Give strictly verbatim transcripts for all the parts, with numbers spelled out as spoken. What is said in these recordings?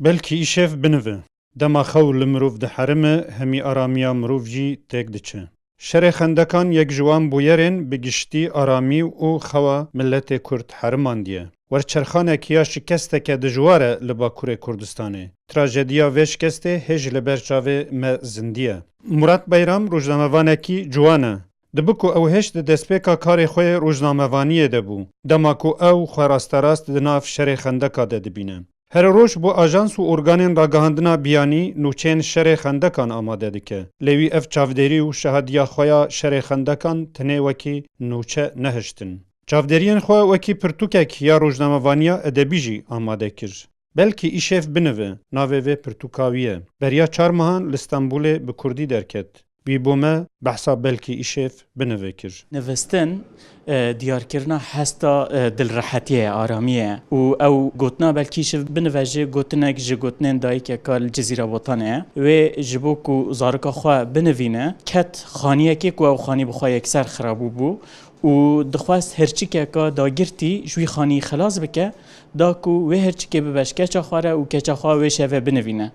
Belkî îşev binive. Dema xew li mirov diherime, hemî aramiya mirov jî têk diçe. Şerê xendekan yek ji wan bûyerên bi giştî aramî û xewa miletê Kurd herimandiye. Werçerxanek ya şikesteke dijwar e li Bakurê Kurdistanê. Trajediya vê şikestê hêj li ber çavê me zindî ye. Murat Beyram rojnamevanekî ciwan e. Dibe ku ew hêj di destpêka karê xwe yê rojnamevaniyê de bû, dema ku ew xwe rasterast di nav şerê xendeka de dibîne. Her roj bo ajans û organên ragihandina biyanî nûçeyên şerê xendekan amade dike. Lê wî ev çavdêrî û şahadiya xwe ya şerê xendekan tenê wekî nûçe nehiştin. Çavdêriyên xwe wekî pirtûkek ya rojnamevaniya edebî jî amade kir. Belkî îşev binive, navê vê pirtûka wî ye. Beriya çar mehan li Stenbolê bi kurdî derket. Wî bo me behsa belkî îşev binive kir. Nivistin, e, diyarkirina hesta, e, dilrehetiyê ye, aramiyê ye. Û ew gotina belkî îşev binive jî gotinek ji gotinên dayikeka li Cizîra Botanê ye. Wê ji bo ku zarika xwe binivîne, ket xaniyekê ku ew xanî bi xwe yekser xirabû bû û dixwest hirçikeka dagirtî ji wî xanî xilas bike, da ku wê hirçikê bibe ji keça xwe re û keça xwe wê şevê binivîne.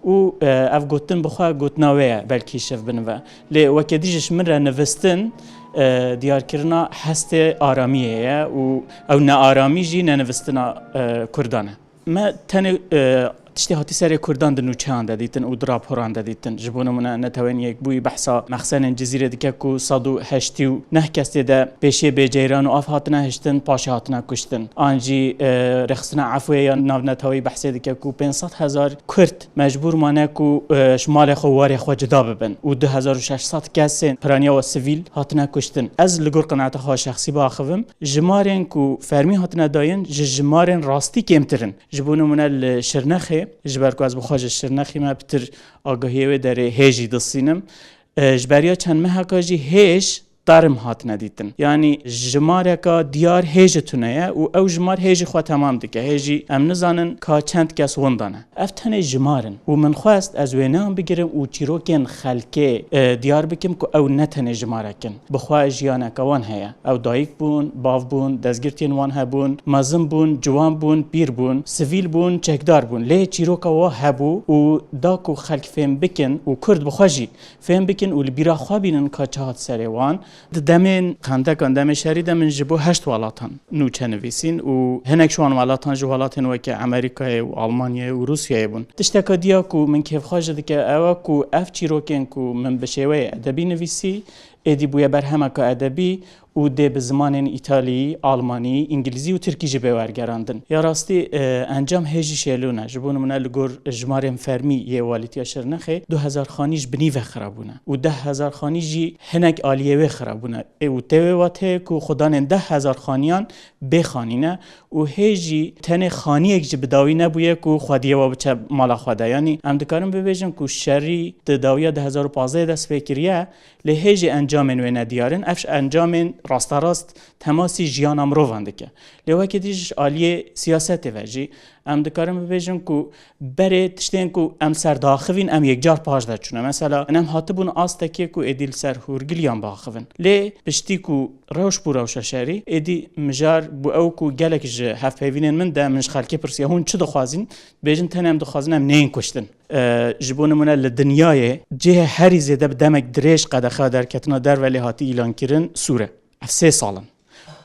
Û, e, ev gotin bi xwe gotina wê ye, belkî şev binive. Lê weke dî jî ji min re nivistin, e, diyarkirina hestê aramiyê ye û ew nearamî jî nenivistina, e, Kurdan e. Me tenê, e, tiştê hatî serê Kurdan di nûçeyan de dîtin û di raporan de dîtin. Ji bo nimûne Neteweyên Yekbûyî behsa mexsenên Cizîrê dike ku sed û heştê û neh kesê de pêşiyê bê ceyran û av hatine hiştin, paşê hatine kuştin. An jî, e, rêxistina efûyê ya navneteweyî behsê dike ku pênc sed hezar Kurd mecbûr mane ku, e, ji malê xwe û warê xwe cuda bibin û du hezar û şeş sed kesên piraniya we sivîl hatine kuştin. Ez li gor qenaeta xwe şexsî biaxivim, jimarên ku fermî hatine dayîn ji jimarên rastî kêmtir in. Ji bo nimûne li Şirnexê, ji ber ku ez bi xwe ji Şirnexê me pitir agahiyê wê derê hêjî distînim, e, ji beriya çend meheka jî hêj term hatine dîtin. Yanî jimareka diyar hêjî tune ye û ew jimar hêjî xwe temam dike. Hêjî em nizanin ka çend kes winda ne. Ev tenê jimar in û min xwest ez wêneyan bigirim û çîrokên xelkê, e, diyar bikim ku ew ne tenê jimarek in. Bi xwe jiyaneke wan heye. Ew dayik bûn, bav bûn, destgirtiyên wan hebûn, mezin bûn, ciwan bûn, pîr bûn, sivîl bûn, çekdar bûn. Lê çîroka wa hebû û da ku xelk fêm bikin û Kurd bi xwe jî fêm bikin û li bîra xwe bînin ka çi hat serê wan. Di demên xendekan, demê şerî de min ji bo heşt welatan nûçe nivîsîn û hinek ji wan welatan ji welatên weke Amerîkayê û Almanyayê û Rûsyayê bûn. Tişteke diya ku min kêfxweş dike ew e ku ev çîrokên ku min bi şêweyê edebî nivîsî, êdî bûye berhemeka edebî û dê bi zimanên îtalî, almanî, îngilîzî û tirkî jî bê wergerandin. Ya rastî, e, encam hê jî şêlûn e. Ji bo nimûne li gor jimarên fermî yê Walîtiya Şirnexê du hezar xanî ji binî ve xirabûne û deh hezar xanî jî hinek aliyê wê xirabûne. Ê, û tê wê wateyê ku xudanên deh hezar xaniyan bê xanî ne û hê jî tenê xaniyek jî bi dawî nebûye ku xwediyê we biçe mala xwe de. Yanî em dikarin bibêjin ku şerî di dawiya du hezar û pazdehê dest pê kiriye, lê hê jî encamên wê nediyar in. Ev encamên rasterast temasî jiyana mirovan dike. Lê wekî dî ji aliyê siyasetê ve jî em dikarin bibêjin ku berê tiştên ku em ser diaxivîn, em yekcar paş de çûne. Mesela, em hatibûn astekê ku êdî li ser hûrgiliyan biaxivin. Lê piştî ku rewş bû rewşa şerî, êdî mijar bû ew ku gelek ji hevpeyvînên min de min ji xelkê pirsiya, hûn çi dixwazîn? Bêjin tenê em dixwazin em neyên kuştin. E, ji bo nimûne li dinyayê cihê herî zêde bi demek dirêj qedexeya derketina derve lê hatî îlankirin Sûr e. Ev sê sal in.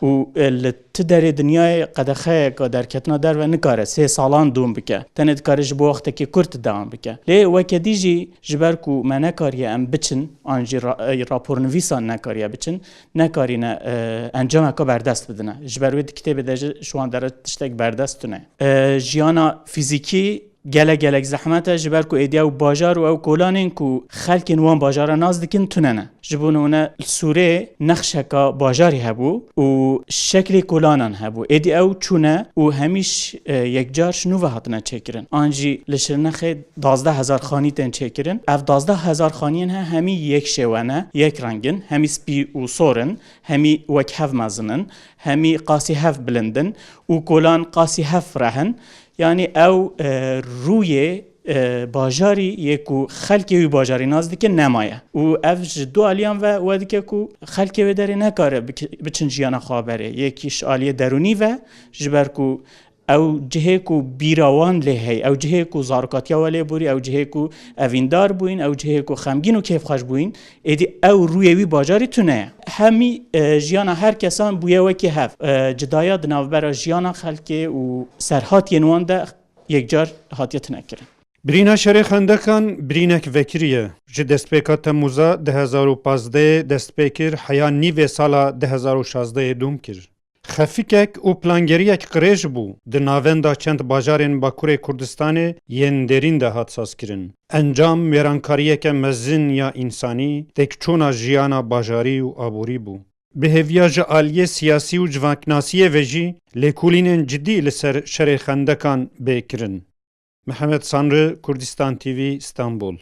Û, e, li ti derê dinyayê qedexeyeka derketina derve nikare sê salan dûm bike. Tenê dikare ji bo wextekî kurt dewam bike. Lê weke dî jî ji ber ku me nekariye em biçin, an jî ra-, e, rapornivîsan nekariye biçin, nekarîne, e, encameka berdest bidine. Ji ber wê di kitêbê de jî ji wan dere tiştek berdest tune. E, jiyana fîzîkî gelek gelek zehmet e, ji ber ku êdî ew bajar û ew kolanên ku xelkên wan bajara nas dikin tune ne. Ji bo nimûne li Sûrê nexşeka bajarî hebû û şeklê kolanan hebû. Êdî ew çûne û hemî ş-, e, yekcar ji nû ve hatine çêkirin. An jî li Şirnexê duwazdeh hezar xanî tên çêkirin. Ev duwazdeh hezar xaniyên he hemî yek şêwe ne, yek reng in, hemî spî û sor in, hemî wek hev mezin in, hemî qasî hev bilind in û kolan qasî hev fireh in. Yanî ew, e, rûyê, e, bajarî yê ku xelkê wî bajarî nas dikin nemaye. Û ev ji du aliyan ve we dike ku xelkê wê derê nekare bik-, biçin jiyana xwe berê. Yekî ji aliyê derûnî ve, ji ber ku Ew cihê ku bîra wan lê hey, ew cihê ku zarokatiya we lê borî, ew cihê ku evîndar bûyîn, ew cihê ku xemgîn û kêfxweş bûyîn, êdî ew rûyê wî bajarî tune ye. Hemî, e, jiyana her kesan bûye wekî hev. E, cidaya di navbera jiyana xelkê û serhatiyên wan de yekcar hatiye tune kirin. Birîna şerê xendekan birînek vekirî ye. Ji destpêka Temmûza du hezar û pazdehê dest pê kir, heya nîvê sala du hezar û şazdehê dûm kir. Xefikek û plangeriyek qirêj bû, di navenda çend bajarên Bakurê Kurdistanê yên dêrîn de hat sazkirin. Encam wêrankariyeke mezin ya însanî, têkçûna jiyana bajarî û aborî bû. Bi hêviya ji aliyê siyasî û civaknasiyê ve jî lêkolînên cidî li ser şerê xendekan bê kirin. Mihemed Sanri, Kurdistan T V, Stenbol.